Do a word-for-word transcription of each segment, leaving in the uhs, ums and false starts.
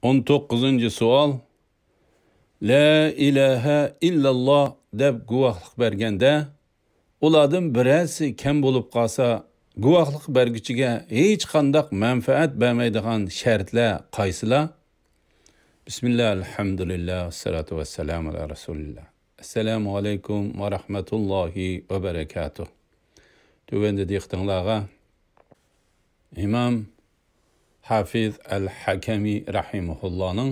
ئون توققۇزىنچى سوئال. لا ئىلاھە ئىللاللا دەپ گۇۋاھلىق بەرگەندە، ئۇلاردىن بىرەرسى كەم بولۇپ قالسا، گۇۋاھلىق بەرگۈچىگە ھېچقانداق مەنپەئەت بەرمەيدىغان شەرتلەر قايسىلار؟ بىسمىللا، ئەلھەمدۇلىللا، ۋەسسالاتۇ ۋەسسالامۇ ئالا رەسۇلىللا. ئەسسالامۇ ئەلەيكۇم ۋە رەھمەتۇللاھى ۋە بەرەكاتۇھ. تۆۋەندە دىققىتىڭلارغا ئىمام ھافىز ئەل ھەكەمى رەھىمەھۇللانىڭ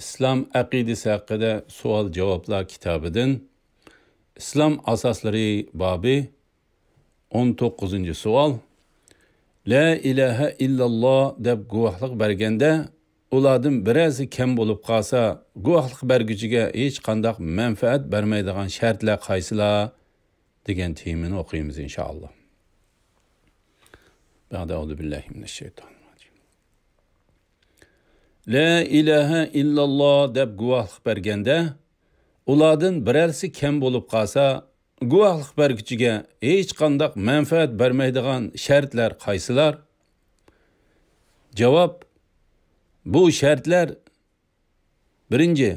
ئىسلام ئەقىدىسى ھەققىدە سوئال-جاۋابلار كىتابىدىن ئىسلام ئاساسلىرى بابى، ئون توققۇزىنچى سوئال. لا ئىلاھە ئىللاللا دەپ گۇۋاھلىق بەرگەندە، ئۇلاردىن بىرەرسى كەم بولۇپ قالسا، گۇۋاھلىق بەرگۈچىگە ھېچقانداق مەنپەئەت بەرمەيدىغان شەرتلەر قايسىلار؟ دېگەن تېمىنى ئوقۇيمىز، ئىنشائاللا. بەئدە، ئەئۇزۇ بىللاھى مىنەششەيتانىر راجىم. لا ئىلاھە ئىللاللا دەپ گۇۋاھلىق بەرگەندە، ئۇلاردىن بىرەرسى كەم بولۇپ قالسا، گۇۋاھلىق بەرگۈچىگە ھېچقانداق مەنپەئەت بەرمەيدىغان شەرتلەر قايسىلار؟ جاۋاب، بۇ شەرتلەر، بىرىنچى،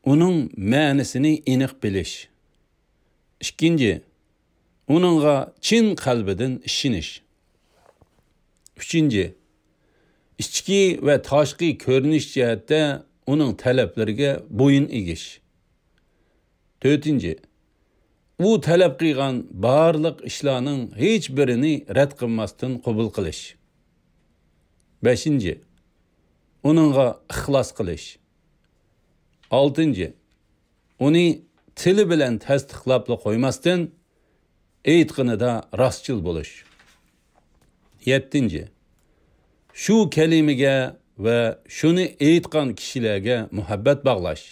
ئۇنىڭ مەنىسىنى ئېنىق بىلىش. ئىككىنچى، ئۇنىڭغا چىن قەلبىدىن ئىشىنىش. ئۈچىنچى، ئىچكى ۋە تاشقى كۆرۈنۈش جەھەتتە ئۇنىڭ تەلەپلىرىگە بويۇن ئېگىش. تۆتىنچى، ئۇ تەلەپ قىلغان بارلىق ئىشلارنىڭ ھېچ بىرىنى رەت قىلماستىن قوبۇل قىلىش. بەشىنچى، ئۇنىڭغا ئىخلاس قىلىش. ئالتىنچى، ئۇنى تىلى بىلەن تەستىقلاپلا قويماستىن، ئېيتقىنىدا راستچىل بولۇش. يەتتىنچى، شۇ كەلىمىگە ۋە شۇنى ئېيتقان كىشىلەرگە مۇھەببەت باغلاش.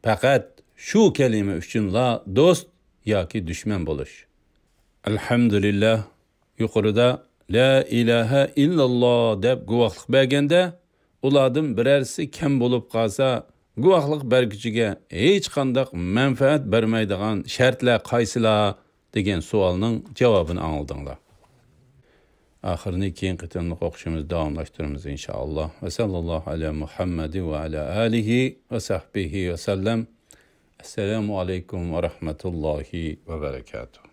پەقەت شۇ كەلىمە ئۈچۈنلا دوست ياكى دۈشمەن بولۇش. ئەلھەمدۇلىللا، يۇقىرىدا لا ئىلاھە ئىللاللا دەپ گۇۋاھلىق بەرگەندە، ئۇلاردىن بىرەرسى كەم بولۇپ قالسا، گۇۋاھلىق بەرگۈچىگە ھېچقانداق مەنپەئەت بەرمەيدىغان شەرتلەر قايسىلار؟ دېگەن سوئالنىڭ جاۋابىنى ئاڭلىدىڭلار. ئاخىرىنى كېيىنكى قېتىملىق ئوقۇشىمىزدا داۋاملاشتۇرىمىز، ئىنشائاللا. ۋە ساللاللاھۇ ئەلا مۇھەممەدى ۋە ئەلا ئالىھى ۋە سەھبىھى ۋە سەللەم. ئەسسالامۇ ئەلەيكۇم ۋە رەھمەتۇللاھى ۋە بەرەكاتۇھ.